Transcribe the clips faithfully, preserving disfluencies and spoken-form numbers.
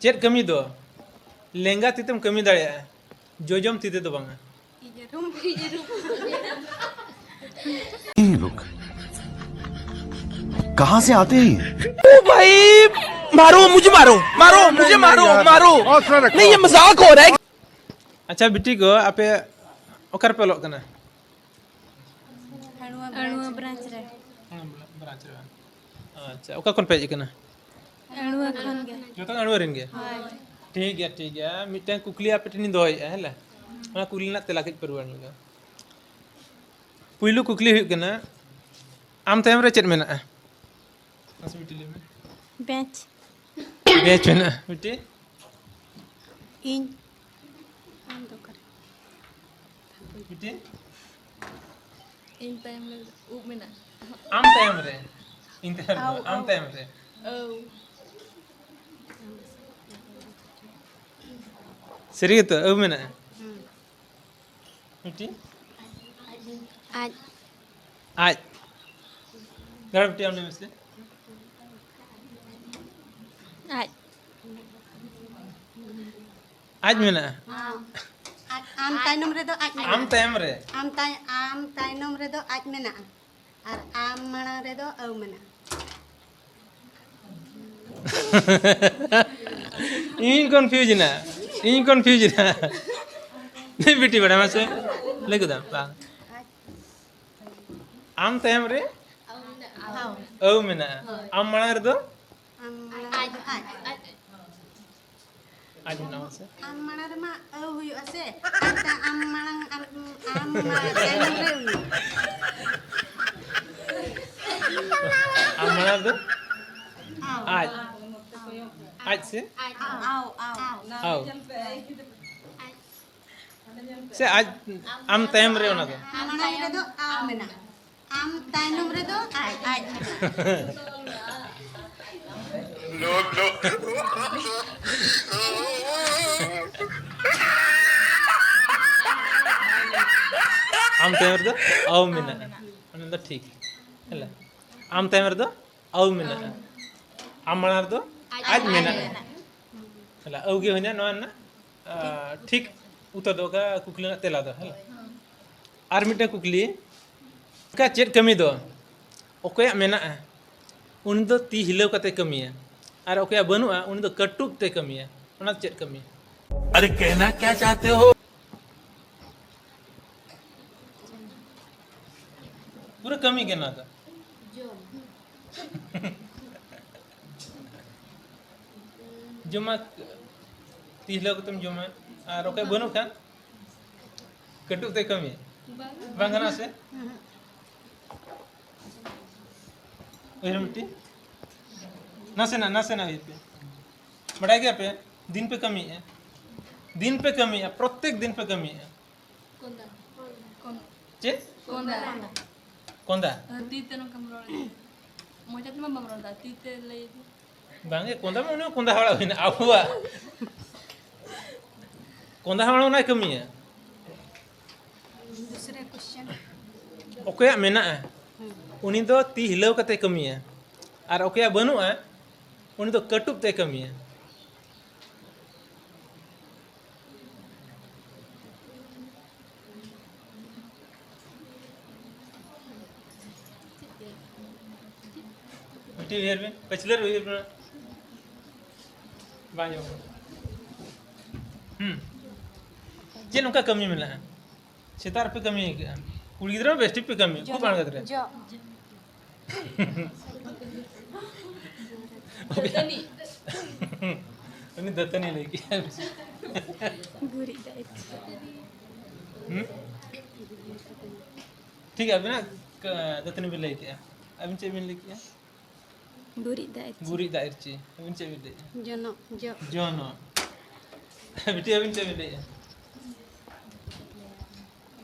ᱪᱮᱫ ᱠᱟᱹᱢᱤ ᱫᱚ ᱞᱮᱸᱜᱟ ᱛᱤ ᱛᱮᱢ ᱠᱟᱹᱢᱤ ᱫᱟᱲᱮᱭᱟᱜᱼᱟ, ᱡᱚᱡᱚᱢ ᱛᱤ ᱛᱮᱫᱚ ᱵᱟᱝᱟ? ᱤᱭᱟᱹ ᱨᱩᱢ ᱤᱭᱟᱹ ᱨᱩᱢ ये लोग कहाँ से आते हैं ये? ओ भाई, मारो मुझे, मारो, मारो मुझे, मारो, मारो। नहीं, ये मजाक हो रहा है। ᱟᱪᱪᱷᱟ ᱵᱤᱴᱤ ᱠᱚ, ᱟᱯᱮ ᱚᱠᱟ ᱨᱮᱯᱮ ᱚᱞᱚᱜ ᱠᱟᱱᱟ? ᱟᱹᱲᱩᱣᱟ ᱵᱨᱟᱧᱪ ᱨᱮ᱾ ᱵᱨᱟᱧᱪ ᱨᱮ᱾ ᱟᱪᱪᱷᱟ, ᱚᱠᱟ ᱠᱷᱚᱱ ᱯᱮ ᱦᱮᱡ ᱟᱠᱟᱱᱟ? ᱟᱹᱲᱩᱣᱟ ᱠᱷᱚᱱ ᱜᱮ᱾ ᱡᱚᱛᱚ ᱟᱹᱲᱩᱣᱟ ᱨᱮᱱ ᱜᱮ? ᱦᱳᱭ᱾ ᱴᱷᱤᱠ ᱜᱮᱭᱟ, ᱴᱷᱤᱠ ᱜᱮᱭᱟ᱾ ᱢᱤᱫᱴᱟᱝ ᱠᱩᱠᱞᱤ ᱟᱯᱮ ᱴᱷᱮᱱᱤᱧ ᱫᱚᱦᱚᱭᱮᱫᱼᱟ, ᱦᱮᱸ ᱞᱮ? ᱚᱱᱟ ᱠᱩᱠᱞᱤ ᱨᱮᱱᱟᱜ ᱛᱮᱞᱟ ᱠᱟᱹᱡ ᱯᱮ ᱨᱩᱣᱟᱹᱲ ᱧᱚᱜᱟ᱾ ᱯᱩᱭᱞᱩ ᱠᱩᱠᱞᱤ ᱦᱩᱭᱩᱜ ᱠᱟᱱᱟ, ᱟᱢ ᱛᱟᱭᱚᱢ ᱨᱮ ᱪᱮᱫ ᱢᱮᱱᱟᱜᱼᱟ? ᱢᱟᱥᱮ ᱵᱤᱴᱤ ᱞᱟᱹᱭ ᱢᱮ᱾ ᱵᱮᱧᱪ᱾ ᱵᱮᱧᱪ ᱢᱮᱱᱟᱜᱼᱟ᱾ ᱵᱤᱴᱤ? ᱤᱧ᱾ ᱟᱢ ᱫᱚ ᱚᱠᱟᱨᱮ? ᱵᱤᱴᱤ? ᱤᱧ ᱛᱟᱭᱚᱢ ᱨᱮ ᱩᱵ ᱢᱮᱱᱟᱜᱼᱟ᱾ ᱟᱢ ᱛᱟᱭᱚᱢ ᱨᱮ᱾ ᱤᱧ ᱛᱟᱭᱚᱢ ᱨᱮ᱾ ᱟᱣ, ᱟᱢ ᱟᱣ᱾ ᱛᱟᱭᱚᱢ ᱨᱮ᱾ ᱟᱹᱣ᱾ ᱥᱟᱹᱨᱤ ᱜᱮᱛᱚ, ᱟᱹᱣ ᱢᱮᱱᱟᱜᱼᱟ᱾ ᱵᱤᱴᱤ? ᱟᱡ᱾ ᱟᱡ᱾ ᱫᱟᱲᱟ ᱵᱤᱴᱤ, ᱟᱢ ᱞᱟᱹᱭ ᱢᱮᱥᱮ᱾ ᱟᱡ᱾ ᱟᱡ ᱢᱮᱱᱟᱜᱼᱟ᱾ ᱟᱢ, ᱟᱡ, ᱟᱢ ᱛᱟᱭᱱᱚᱢ ᱨᱮᱫᱚ ᱟᱡ ᱟᱢ ᱢᱮᱱᱟᱜᱼᱟ᱾ ᱛᱟᱭᱚᱢ ᱨᱮ᱾ ᱟᱢ ᱛᱟᱭ-, ᱟᱢ ᱛᱟᱭᱱᱚᱢ ᱨᱮᱫᱚ ᱟᱡ ᱢᱮᱱᱟᱜᱼᱟ ᱟᱨ ᱟᱢ ᱢᱟᱲᱟᱝ ᱨᱮᱫᱚ ᱟᱹᱣ ᱢᱮᱱᱟᱜᱼᱟ᱾ ᱤᱧ ᱠᱚᱱᱯᱷᱤᱭᱩᱡᱽ ᱮᱱᱟ, ᱤᱧ ᱠᱚᱱᱯᱷᱤᱭᱩᱡᱽ ᱮᱱᱟ᱾ ᱞᱟᱹᱭ ᱵᱤᱴᱤ ᱵᱟᱲᱟᱭ ᱢᱟᱥᱮ, ᱞᱟᱹᱭ ᱠᱮᱫᱟᱢ ᱵᱟᱝ? ᱟᱢ ᱛᱟᱭᱚᱢ ᱨᱮ ᱟᱹᱣ ᱢᱮᱱᱟᱜᱼᱟ, ᱟᱢ ᱢᱟᱲᱟᱝ ᱨᱮᱫᱚ ᱟᱢ ᱢᱟᱲᱟᱝ ᱨᱮᱫᱚ ᱟᱡ᱾ ᱟᱡ ᱢᱮᱱᱟᱜᱼᱟ ᱢᱟᱥᱮ᱾ ᱟᱢ ᱢᱟᱲᱟᱝ ᱨᱮᱢᱟ ᱟᱹᱣ ᱦᱩᱭᱩᱜᱼᱟ ᱥᱮ, ᱟᱡ ᱛᱟ-, ᱟᱢ ᱢᱟᱲᱟᱝ, ᱟᱢ, ᱟᱢ ᱢᱟᱲᱟᱝ ᱛᱟᱭᱱᱚᱢ ᱨᱮ ᱩᱱᱤ᱾ ᱟᱢ ᱢᱟᱲᱟᱝ ᱨᱮᱫᱚ ᱟᱣ᱾ ᱟᱡ, ᱟᱡ ᱥᱮ ᱟᱣ, ᱟᱣ, ᱟᱣ᱾ ᱟᱣ ᱥᱮ ᱟᱡ, ᱟᱢ ᱛᱟᱭᱚᱢ ᱨᱮ ᱚᱱᱟ ᱫᱚ᱾ ᱟᱢ ᱢᱟᱲᱟᱝ ᱨᱮᱫᱚ ᱟᱣ ᱢᱮᱱᱟᱜᱼᱟ, ᱟᱢ ᱛᱟᱭᱱᱚᱢ ᱨᱮᱫᱚ ᱟᱡ, ᱟᱡ᱾ ᱟᱢ ᱛᱟᱭᱚᱢ ᱨᱮᱫᱚ ᱟᱣ ᱢᱮᱱᱟᱜᱼᱟ, ᱚᱱᱟ ᱫᱚ ᱴᱷᱤᱠ᱾ ᱦᱮᱸ, ᱟᱢ ᱛᱟᱭᱚᱢ ᱨᱮᱫᱚ ᱟᱣ ᱢᱮᱱᱟᱜᱼᱟ, ᱟᱢ ᱢᱟᱲᱟᱝ ᱨᱮᱫᱚ ᱟᱡ ᱢᱮᱱᱟᱜᱼᱟ᱾ ᱦᱮᱞᱟ, ᱟᱹᱣᱜᱮ ᱦᱩᱭᱱᱟ ᱱᱚᱣᱟ ᱨᱮᱱᱟᱜ, ᱟ, ᱴᱷᱤᱠ ᱩᱛᱛᱚᱨ ᱫᱚ, ᱚᱠᱟ ᱠᱩᱠᱞᱤ ᱨᱮᱱᱟᱜ ᱛᱮᱞᱟ ᱫᱚ, ᱦᱮᱞᱟ᱾ ᱟᱨ ᱢᱤᱫᱴᱮᱱ ᱠᱩᱠᱞᱤ, ᱚᱱᱠᱟ ᱪᱮᱫ ᱠᱟᱹᱢᱤ ᱫᱚ ᱚᱠᱚᱭᱟᱜ ᱢᱮᱱᱟᱜᱼᱟ, ᱩᱱᱤ ᱫᱚ ᱛᱤ ᱦᱤᱞᱟᱹᱣ ᱠᱟᱛᱮ ᱠᱟᱹᱢᱤᱭᱟ, ᱟᱨ ᱚᱠᱚᱭᱟᱜ ᱵᱟᱹᱱᱩᱜᱼᱟ, ᱩᱱᱤ ᱫᱚ ᱠᱟᱹᱴᱩᱵ ᱛᱮ ᱠᱟᱹᱢᱤᱭᱟ? ᱚᱱᱟ ᱫᱚ ᱪᱮᱫ ᱠᱟᱹᱢᱤ? अरे कहना क्या चाहते हो? ᱯᱩᱨᱟᱹ ᱠᱟᱹᱢᱤ ᱜᱮ ᱱᱚᱣᱟ ᱫᱚ᱾ ᱡᱚᱢ᱾ ᱡᱚᱢᱟ, ᱛᱤ ᱦᱤᱞᱟᱹᱣ ᱠᱟᱛᱮᱢ ᱡᱚᱢᱟ, ᱟᱨ ᱚᱠᱚᱭ ᱵᱟᱹᱱᱩᱜ ᱠᱷᱟᱱ ᱠᱟᱹᱴᱩᱵ ᱛᱮ ᱠᱟᱹᱢᱤ᱾ ᱵᱟᱝ᱾ ᱵᱟᱝ ᱜᱟᱱᱚᱜᱼᱟ ᱥᱮ? ᱩᱭᱦᱟᱹᱨ ᱢᱤᱫᱴᱤᱡ, ᱱᱟᱥᱮᱱᱟᱜ, ᱱᱟᱥᱮᱱᱟᱜ ᱩᱭᱦᱟᱹᱨ ᱯᱮ᱾ ᱵᱟᱰᱟᱭ ᱜᱮᱭᱟ ᱯᱮ, ᱫᱤᱱ ᱯᱮ ᱠᱟᱹᱢᱤᱭᱮᱫᱼᱟ, ᱫᱤᱱ ᱯᱮ ᱠᱟᱹᱢᱤᱭᱮᱫᱼᱟ, ᱯᱨᱚᱛᱮᱠ ᱫᱤᱱ ᱯᱮ ᱠᱟᱹᱢᱤᱭᱮᱫᱼᱟ᱾ ᱠᱚᱸᱫᱟ᱾ ᱠᱚᱸ- ᱪᱮᱫ? ᱠᱚᱸᱫᱟ᱾ ᱠᱚᱸᱫᱟ᱾ ᱛᱤ ᱛᱮ ᱱᱚᱝᱠᱟᱢ ᱨᱚᱲ ᱮᱫᱟ᱾ ᱢᱚᱪᱟ ᱛᱮᱢᱟ ᱵᱟᱢ ᱨᱚᱲ ᱮᱫᱟ, ᱛᱤ ᱛᱮ ᱞᱟᱹᱭ ᱫᱚ᱾ ᱵᱟᱝᱜᱮ, ᱠᱚᱸᱫᱟ ᱢᱟ ᱩᱱᱤ ᱦᱚᱸ ᱠᱚᱸᱫᱟ ᱦᱚᱲᱟᱜ ᱦᱩᱭᱱᱟ, ᱟᱵᱚᱣᱟᱜ᱾ ᱠᱚᱸᱫᱟ ᱦᱚᱲ ᱚᱱᱟᱭ ᱠᱟᱹᱢᱤᱭᱟ᱾ ᱫᱩᱥᱨᱟ ᱠᱚᱥᱪᱮᱱ᱾ ᱚᱠᱚᱭᱟᱜ ᱢᱮᱱᱟᱜᱼᱟ, ᱩᱱᱤ ᱫᱚ ᱛᱤ ᱦᱤᱞᱟᱹᱣ ᱠᱟᱛᱮ ᱠᱟᱹᱢᱤᱭᱟ, ᱟᱨ ᱚᱠᱚᱭᱟᱜ ᱵᱟᱹᱱᱩᱜᱼᱟ, ᱩᱱᱤ ᱫᱚ ᱠᱟᱹᱴᱩᱵ ᱛᱮ ᱠᱟᱹᱢᱤᱭᱟ᱾ ᱢᱤᱫᱴᱤᱡ ᱩᱭᱦᱟᱹᱨ ᱵᱤᱱ, ᱯᱟᱹᱪᱷᱞᱟᱹ ᱨᱮ ᱩᱭᱦᱟᱹᱨ ᱵᱤᱱ᱾ ᱵᱟᱝ ᱟᱸᱡᱚᱢᱚᱜ ᱠᱟᱱᱟ᱾ ᱦᱩᱸ᱾ ᱪᱮᱫ ᱚᱱᱠᱟ ᱠᱟᱹᱢᱤ ᱢᱮᱱᱟᱜᱼᱟ? ᱥᱮᱛᱟᱜ ᱨᱮᱯᱮ ᱠᱟᱹᱢᱤ ᱟᱠᱟᱫᱼᱟ᱾ ᱠᱩᱲᱤ ᱜᱤᱫᱽᱨᱟᱹ ᱢᱟ ᱵᱮᱥ ᱴᱷᱤᱠ ᱯᱮ ᱠᱟᱹᱢᱤ, ᱠᱷᱩᱵ ᱟᱬᱜᱟᱛ ᱨᱮ᱾ ᱡᱚᱜ᱾ ᱫᱟᱹᱛᱟᱹᱱᱤ᱾ ᱩᱱᱤ ᱫᱟᱹᱛᱟᱹᱱᱤ ᱞᱟᱹᱭ ᱠᱮᱜᱼᱟ᱾ ᱜᱩᱨᱤᱡ ᱫᱟᱜ ᱤᱨᱪᱤ᱾ ᱦᱩᱸ? ᱴᱷᱤᱠ ᱜᱮᱭᱟ, ᱟᱵᱤᱱᱟᱜ, ᱠᱟ-, ᱫᱟᱹᱛᱟᱹᱱᱤ ᱵᱤᱱ ᱞᱟᱹᱭ ᱠᱮᱜᱼᱟ᱾ ᱟᱵᱤᱱ ᱪᱮᱫ ᱵᱤᱱ ᱞᱟᱹᱭ ᱠᱮᱜᱼᱟ? ᱜᱩᱨᱤᱡ ᱫᱟᱜ ᱤᱨᱪᱤ᱾ ᱜᱩᱨᱤᱡ ᱫᱟᱜ ᱤᱨᱪᱤ᱾ ᱟᱵᱤᱱ ᱪᱮᱫ ᱵᱤᱱ ᱞᱟᱹᱭᱮᱜᱼᱟ? ᱡᱚᱱᱚᱜ, ᱡᱚᱜ᱾ ᱡᱚᱱᱚᱜ᱾ ᱵᱤᱴᱤ, ᱟᱵᱤᱱ ᱪᱮᱫ ᱵᱤᱱ ᱞᱟᱹᱭᱮᱜᱼᱟ?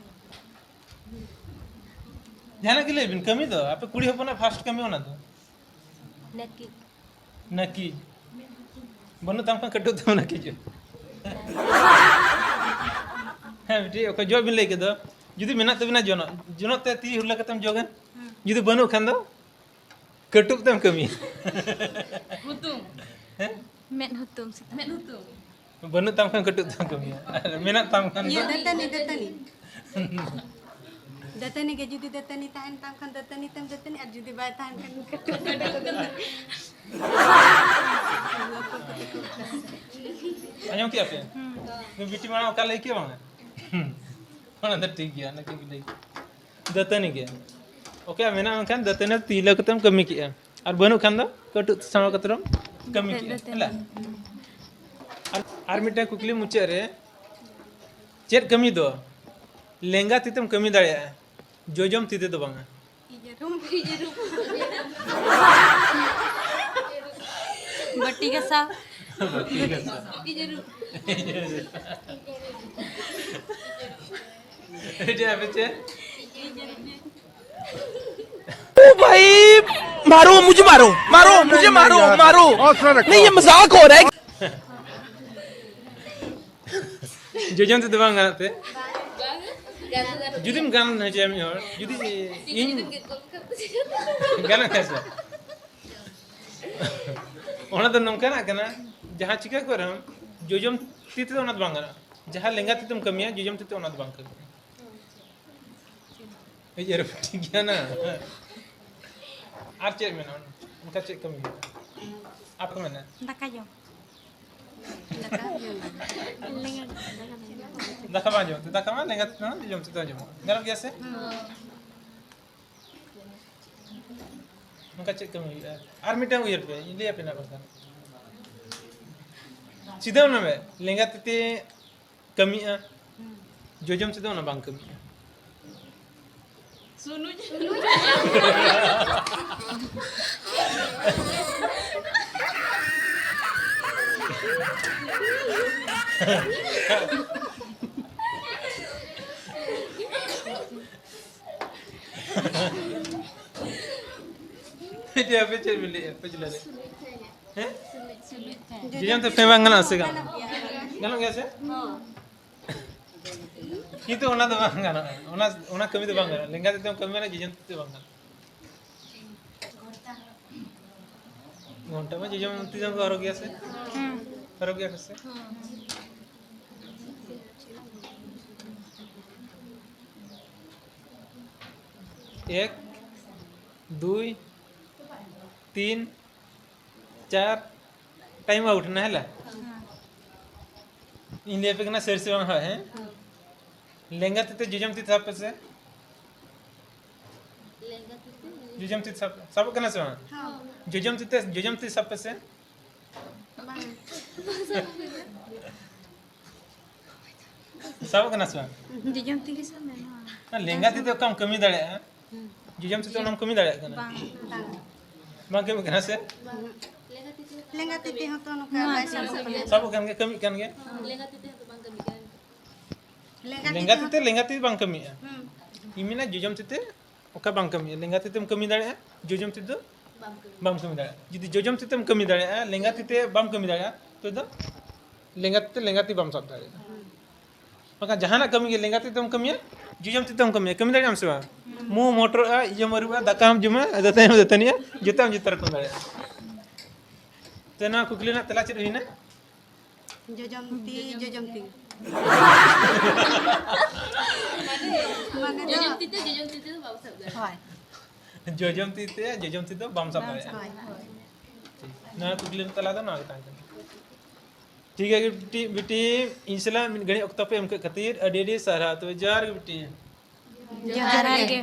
ᱡᱟᱦᱟᱱᱟᱜ ᱜᱮ ᱞᱟᱹᱭ ᱵᱤᱱ, ᱠᱟᱹᱢᱤ ᱫᱚ, ᱟᱯᱮ ᱠᱩᱲᱤ ᱦᱚᱯᱚᱱᱟᱜ first ᱠᱟᱹᱢᱤ ᱚᱱᱟ ᱫᱚ᱾ ᱱᱟᱹᱠᱤᱡ᱾ ᱱᱟᱹᱠᱤᱡ᱾ ᱵᱟᱹᱱᱩᱜ ᱛᱟᱢ ᱠᱷᱟᱱ ᱠᱟᱹᱴᱩᱵ ᱛᱮᱢ ᱱᱟᱹᱠᱤᱡᱚᱜ᱾ ᱦᱮᱸ, ᱵᱤᱴᱤ, ᱚᱠᱚᱭ ᱡᱚᱜ ᱵᱤᱱ ᱞᱟᱹᱭ ᱠᱮᱫ ᱫᱚ, ᱡᱩᱫᱤ ᱢᱮᱱᱟᱜ ᱛᱟᱵᱤᱱᱟ ᱡᱚᱱᱚᱜ, ᱡᱚᱱᱚᱜ ᱛᱮ ᱛᱤ ᱦᱩᱞᱟᱹ ᱠᱟᱛᱮᱢ ᱡᱚᱜᱟ᱾ ᱦᱩᱸ᱾ ᱡᱩᱫᱤ ᱵᱟᱹᱱᱩᱜ ᱠᱷᱟᱱ ᱫᱚ ᱠᱟᱹᱴᱩᱵ ᱛᱮᱢ ᱠᱟᱹᱢᱤᱭᱟ᱾ ᱦᱩᱛᱩᱢ᱾ ᱦᱮᱸ? ᱢᱮᱫ ᱦᱩᱛᱩᱢ ᱥᱮᱛᱟᱜ᱾ ᱢᱮᱫ ᱦᱩᱛᱩᱢ᱾ ᱵᱟᱹᱱᱩᱜ ᱛᱟᱢ ᱠᱷᱟᱱ ᱠᱟᱹᱴᱩᱵ ᱛᱮᱢ ᱠᱟᱹᱢᱤᱭᱟ, ᱟᱨ ᱢᱮᱱᱟᱜ ᱛᱟᱢ ᱠᱷᱟᱱ ᱫᱚ ᱤᱭᱟᱹ, ᱫᱟᱹᱛᱟᱹᱱᱤ, ᱫᱟᱹᱛᱟᱹᱱᱤ᱾ ᱫᱟᱹᱛᱟᱹᱱᱤ ᱜᱮ ᱡᱩᱫᱤ ᱫᱟᱹᱛᱟᱹᱱᱤ ᱛᱟᱦᱮᱱ ᱛᱟᱢ ᱠᱷᱟᱱ ᱫᱟᱹᱛᱟᱹᱱᱤ ᱛᱮᱢ ᱫᱟᱹᱛᱟᱹᱱᱤ, ᱟᱨ ᱡᱩᱫᱤ ᱵᱟᱭ ᱛᱟᱦᱮᱱ ᱠᱷᱟᱱ ᱠᱟᱹᱴᱩᱵ ᱛᱮᱢ ᱠᱟᱹᱴᱩᱵ᱾ ᱟᱸᱡᱚᱢ ᱠᱮᱜᱼᱟ ᱯᱮ? ᱦᱩᱸ᱾ ᱵᱤᱴᱤ ᱢᱟᱲᱟᱝ ᱚᱠᱟ ᱞᱟᱹᱭ ᱠᱮᱜᱼᱟ ᱵᱟᱝᱟ? ᱚᱱᱟ ᱫᱚ ᱴᱷᱤᱠ ᱜᱮᱭᱟ, ᱚᱱᱟ ᱴᱷᱤᱠ ᱞᱟᱹᱭ᱾ ᱫᱟᱹᱛᱟᱹᱱᱤ ᱜᱮ᱾ ᱚᱠᱚᱭᱟᱜ ᱢᱮᱱᱟᱜᱼᱟ ᱢᱮᱱᱠᱷᱟᱱ ᱫᱟᱹᱛᱟᱹᱱᱤ ᱛᱤᱨᱞᱟᱹ ᱠᱟᱛᱮᱢ ᱠᱟᱹᱢᱤ ᱠᱮᱜᱼᱟ, ᱟᱨ ᱵᱟᱹᱱᱩᱜ ᱠᱷᱟᱱ ᱫᱚ ᱠᱟᱹᱴᱩᱵ ᱥᱟᱢᱟᱝ ᱠᱟᱛᱮ ᱨᱮᱢ ᱠᱟᱹᱢᱤ ᱠᱮᱜᱼᱟ, ᱫᱟᱹᱛᱟᱹᱱᱤ᱾ ᱦᱮᱸ? ᱟᱨ, ᱟᱨ ᱢᱤᱫᱴᱟᱝ ᱠᱩᱠᱞᱤ ᱢᱩᱪᱟᱹᱫ ᱨᱮ, ᱪᱮᱫ ᱠᱟᱹᱢᱤ ᱫᱚ ᱞᱮᱸᱜᱟ ᱛᱤ ᱛᱮᱢ ᱠᱟᱹᱢᱤ ᱫᱟᱲᱮᱭᱟᱜᱼᱟ, ᱡᱚᱡᱚᱢ ᱛᱤ ᱛᱮᱫᱚ ᱵᱟᱝᱟ? ᱵᱟᱹᱴᱤ ᱜᱷᱟᱥᱟᱣ᱾ ᱵᱟᱹᱴᱤ ᱜᱷᱟᱥᱟᱣ᱾ ᱟᱯᱮ ᱪᱮᱫ? ओ भाई, मारो, मुझे मारो, मारो, मुझे मारो, मारो। नहीं, ये मजाक हो रहा है। ᱡᱚᱡᱚᱢ ᱛᱮᱫᱚ ᱵᱟᱝ ᱜᱟᱱᱚᱜ ᱛᱮ? ᱡᱩᱫᱤᱢ ᱜᱟᱱ ᱦᱚᱪᱚᱭᱟ ᱢᱤᱫ ᱦᱚᱲ, ᱡᱩᱫᱤ ᱤᱧ ᱜᱟᱱᱚᱜ ᱠᱷᱟᱱ ᱥᱮ? ᱚᱱᱟ ᱫᱚ ᱱᱚᱝᱠᱟᱱᱟᱜ ᱠᱟᱱᱟ, ᱡᱟᱦᱟᱸ ᱪᱤᱠᱟᱹ ᱠᱚ ᱨᱮᱦᱚᱸ ᱡᱚᱡᱚᱢ ᱛᱤ ᱛᱮᱫᱚ ᱚᱱᱟ ᱫᱚ ᱵᱟᱝ ᱜᱟᱱᱚᱜᱼᱟ᱾ ᱡᱟᱦᱟᱸ ᱞᱮᱸᱜᱟ ᱛᱤ ᱛᱮᱢ ᱠᱟᱹᱢᱤᱭᱟ, ᱡᱚᱡᱚᱢ ᱛᱤ ᱛᱮ ᱚᱱᱟ ᱫᱚ ᱵᱟᱝ ᱠᱟᱹᱢᱤᱭᱟ᱾ ᱮᱭ ᱟᱨ ᱴᱷᱤᱠ ᱜᱮᱭᱟ ᱱᱟ᱾ ᱟᱨ ᱪᱮᱫ ᱢᱮᱱᱟᱜᱼᱟ? ᱚᱱᱠᱟ ᱪᱮᱫ ᱠᱟᱹᱢᱤ ᱦᱩᱭᱩᱜᱼᱟ? ᱟᱯᱮ ᱢᱮᱱᱟ? ᱫᱟᱠᱟ ᱡᱚᱢ᱾ ᱫᱟᱠᱟ ᱵᱟᱝ ᱡᱚᱢ ᱛᱮ, ᱫᱟᱠᱟ ᱢᱟ ᱞᱮᱸᱜᱟ ᱛᱮ ᱡᱚᱢ ᱛᱮ ᱡᱚᱢᱚᱜᱼᱟ᱾ ᱜᱟᱱᱚᱜ ᱜᱮᱭᱟ ᱥᱮ? ᱚᱱᱠᱟ ᱪᱮᱫ ᱠᱟᱹᱢᱤ ᱦᱩᱭᱩᱜᱼᱟ? ᱟᱨ ᱢᱤᱫᱴᱟᱝ ᱩᱭᱦᱟᱹᱨ ᱯᱮ, ᱤᱧ ᱞᱟᱹᱭ ᱟᱯᱮ ᱱᱟ ᱵᱟᱠᱷᱟᱱ᱾ ᱥᱤᱫᱷᱟᱹ ᱚᱱᱟ ᱢᱮ, ᱞᱮᱸᱜᱟ ᱛᱤ ᱛᱮ ᱠᱟᱹᱢᱤᱜᱼᱟ, ᱡᱚᱡᱚᱢ ᱛᱮᱫᱚ ᱚᱱᱟ ᱵᱟᱝ ᱠᱟᱹᱢᱤᱜᱼᱟ᱾ ᱥᱩᱱᱩᱡ᱾ ᱟᱯᱮ ᱪᱮᱫ ᱯᱮ ᱞᱟᱹᱭᱮᱫᱼᱟ? ᱯᱮ ᱪᱮᱫ ᱞᱟᱹᱭᱮᱫᱼᱟ? ᱦᱮᱸ? ᱡᱚᱡᱚᱢ ᱛᱮ ᱯᱷᱮᱸ ᱵᱟᱝ ᱜᱟᱱᱚᱜᱼᱟ ᱥᱮ ᱜᱟᱱᱚᱜᱼᱟ? ᱜᱟᱱᱚᱜ ᱜᱮᱭᱟ ᱥᱮ? ᱠᱤᱱᱛᱩ ᱚᱱᱟ ᱫᱚ ᱵᱟᱝ ᱜᱟᱱᱚᱜᱼᱟ, ᱚᱱᱟ, ᱚᱱᱟ ᱠᱟᱹᱢᱤ ᱫᱚ ᱵᱟᱝ ᱜᱟᱱᱚᱜᱼᱟ᱾ ᱞᱮᱸᱜᱟ ᱛᱤ ᱛᱮᱢ ᱠᱟᱹᱢᱤ ᱢᱟᱱᱮ ᱡᱚᱡᱚᱢ ᱛᱤ ᱛᱮ ᱵᱟᱝ ᱜᱟᱱᱚᱜᱼᱟ᱾ ᱜᱷᱚᱱᱴᱟ ᱢᱟ ᱡᱚᱡᱚᱢ ᱛᱤ ᱡᱟᱸᱜᱟ ᱠᱚ ᱦᱚᱨᱚᱜ ᱜᱮᱭᱟ ᱥᱮ? ᱦᱮᱸ᱾ ᱦᱚᱨᱚᱜ ᱜᱮᱭᱟ ᱠᱚ ᱥᱮ? ᱮᱠ, ᱫᱩᱭ, ᱛᱤᱱ, ᱪᱟᱨ, time out ᱱᱟ ᱦᱮᱞᱟ᱾ ᱤᱧ ᱞᱟᱹᱭ ᱟᱯᱮ ᱠᱟᱱᱟ ᱥᱟᱹᱨᱤ ᱥᱮ ᱵᱟᱝ ᱦᱳᱭ, ᱦᱮᱸ? ᱞᱮᱸᱜᱟ ᱛᱤ ᱛᱮ ᱡᱚᱡᱚᱢ ᱛᱤ ᱥᱟᱵ ᱯᱮ ᱥᱮ᱾ ᱡᱚᱡᱚᱢ ᱛᱤ ᱥᱟᱵ, ᱥᱟᱵᱚᱜ ᱠᱟᱱᱟ ᱥᱮ ᱵᱟᱝ? ᱡᱚᱡᱚᱢ ᱛᱤ ᱛᱮ, ᱡᱚᱡᱚᱢ ᱛᱤ ᱥᱟᱵ ᱯᱮ ᱥᱮ᱾ ᱥᱟᱵᱚᱜ ᱠᱟᱱᱟ ᱥᱮ ᱵᱟᱝ? ᱡᱚᱡᱚᱢ ᱛᱤ ᱜᱮ ᱥᱟᱵ ᱢᱮ, ᱱᱚᱣᱟ᱾ ᱞᱮᱸᱜᱟ ᱛᱤ ᱛᱮ ᱚᱠᱟᱢ ᱠᱟᱹᱢᱤ ᱫᱟᱲᱮᱭᱟᱜᱼᱟ? ᱡᱚᱡᱚᱢ ᱛᱤ ᱛᱮ ᱚᱱᱟᱢ ᱠᱟᱹᱢᱤ ᱫᱟᱲᱮᱭᱟᱜ ᱠᱟᱱᱟ? ᱵᱟᱝ᱾ ᱵᱟᱝ ᱠᱟᱹᱢᱤ ᱠᱟᱱᱟ ᱥᱮ? ᱞᱮᱸᱜᱟ ᱛᱤ ᱛᱮ ᱦᱚᱸᱛᱚ ᱱᱚᱝᱠᱟ ᱵᱟᱭ ᱥᱟᱵᱚᱜ ᱠᱟᱱᱟ᱾ ᱥᱟᱵᱚᱜ ᱠᱟᱱ ᱜᱮᱭᱟ, ᱠᱟᱹᱢᱤᱜ ᱠᱟᱱ ᱜᱮᱭᱟ᱾ ᱞᱮᱸᱜᱟ ᱛᱤ ᱛᱮ, ᱞᱮᱸᱜᱟ ᱛᱤ ᱛᱮ ᱵᱟᱝ ᱠᱟᱹᱢᱤᱜᱼᱟ᱾ ᱦᱩᱸ᱾ ᱤᱧ ᱢᱮᱱᱟ ᱡᱚᱡᱚᱢ ᱛᱤ ᱛᱮ ᱚᱠᱟ ᱵᱟᱝ ᱠᱟᱹᱢᱤᱜᱼᱟ, ᱞᱮᱸᱜᱟ ᱛᱤ ᱛᱮᱢ ᱠᱟᱹᱢᱤ ᱫᱟᱲᱮᱭᱟᱜᱼᱟ, ᱡᱚᱡᱚᱢ ᱛᱤ ᱫᱚ ᱵᱟᱢ ᱠᱟᱹᱢᱤ ᱫᱟᱲᱮᱭᱟᱜᱼᱟ᱾ ᱡᱩᱫᱤ ᱡᱚᱡᱚᱢ ᱛᱤ ᱛᱮᱢ ᱠᱟᱹᱢᱤ ᱫᱟᱲᱮᱭᱟᱜᱼᱟ, ᱞᱮᱸᱜᱟ ᱛᱤ ᱛᱮ ᱵᱟᱢ ᱠᱟᱹᱢᱤ ᱫᱟᱲᱮᱭᱟᱜᱼᱟ, ᱛᱚᱵᱮ ᱫᱚ ᱞᱮᱸᱜᱟ ᱛᱤ ᱛᱮ ᱞᱮᱸᱜᱟ ᱛᱤ ᱵᱟᱢ ᱥᱟᱵ ᱫᱟᱲᱮᱭᱟᱜᱼᱟ᱾ ᱵᱟᱠᱷᱟᱱ ᱡᱟᱦᱟᱱᱟᱜ ᱠᱟᱹᱢᱤ ᱜᱮ ᱞᱮᱸᱜᱟ ᱛᱤ ᱛᱮᱢ ᱠᱟᱹᱢᱤᱭᱟ, ᱡᱚᱡᱚᱢ ᱛᱤ ᱛᱮᱢ ᱠᱟᱹᱢᱤᱭᱟ, ᱠᱟᱹᱢᱤ ᱫᱟᱲᱮᱭᱟᱜ ᱟᱢ ᱥᱮ ᱵᱟᱝ? ᱢᱩ ᱢᱚᱴᱚᱨᱚᱜᱼᱟ, ᱤᱭᱟᱹᱢ ᱟᱹᱨᱩᱵᱟ, ᱫᱟᱠᱟᱢ ᱡᱚᱢᱟ, ᱫᱟᱹᱛᱟᱹᱱᱤᱢ ᱫᱟᱹᱛᱟᱹᱱᱤᱜᱼᱟ, ᱡᱚᱛᱚᱢ ᱡᱚᱛᱚ ᱨᱚᱠᱚᱢ ᱫᱟᱲᱮᱭᱟᱜᱼᱟ᱾ ᱛᱚ ᱱᱚᱣᱟ ᱠᱩᱠᱞᱤ ᱨᱮᱱᱟᱜ ᱛᱮᱞᱟ ᱪᱮᱫ ᱦᱩᱭᱱᱟ? ᱡᱚᱡᱚᱢ ᱛᱤ, ᱡᱚᱡᱚᱢ ᱛᱤ᱾ ᱢᱟᱱᱮ ᱫᱚ ᱡᱚᱡᱚᱢ ᱛᱤ ᱛᱮ ᱡᱚᱡᱚᱢ ᱛᱤ ᱛᱮ ᱫᱚ ᱵᱟᱢ ᱥᱟᱵ ᱫᱟᱲᱮᱭᱟᱜᱼᱟ᱾ ᱦᱳᱭ᱾ ᱡᱚᱡᱚᱢ ᱛᱤ ᱛᱮ ᱡᱚᱡᱚᱢ ᱛᱤ ᱫᱚ ᱵᱟᱢ ᱥᱟᱵ ᱫᱟᱲᱮᱭᱟᱜᱼᱟ᱾ ᱦᱳᱭ, ᱦᱳᱭ᱾ ᱴᱷᱤᱠ᱾ ᱱᱚᱣᱟ ᱠᱩᱠᱞᱤ ᱨᱮᱱᱟᱜ ᱛᱮᱞᱟ ᱫᱚ ᱱᱚᱣᱟ ᱜᱮ ᱛᱟᱦᱮᱸ ᱠᱟᱱᱟ᱾ ᱴᱷᱤᱠ ᱜᱮᱭᱟ ᱵᱤᱴᱤ, ᱵᱤᱴᱤ, ᱤᱧ ᱥᱟᱞᱟᱜ ᱢᱤᱫ ᱜᱷᱟᱹᱲᱤᱡ ᱚᱠᱛᱚ ᱯᱮ ᱮᱢ ᱠᱮᱫ ᱠᱷᱟᱹᱛᱤᱨ ᱟᱹᱰᱤ ᱟᱹᱰᱤ ᱥᱟᱨᱦᱟᱣ᱾ ᱛᱚᱵᱮ ᱡᱚᱦᱟᱨ ᱜᱮ ᱵᱤᱴᱤ᱾ ᱡᱚᱦᱟᱨ ᱜᱮ᱾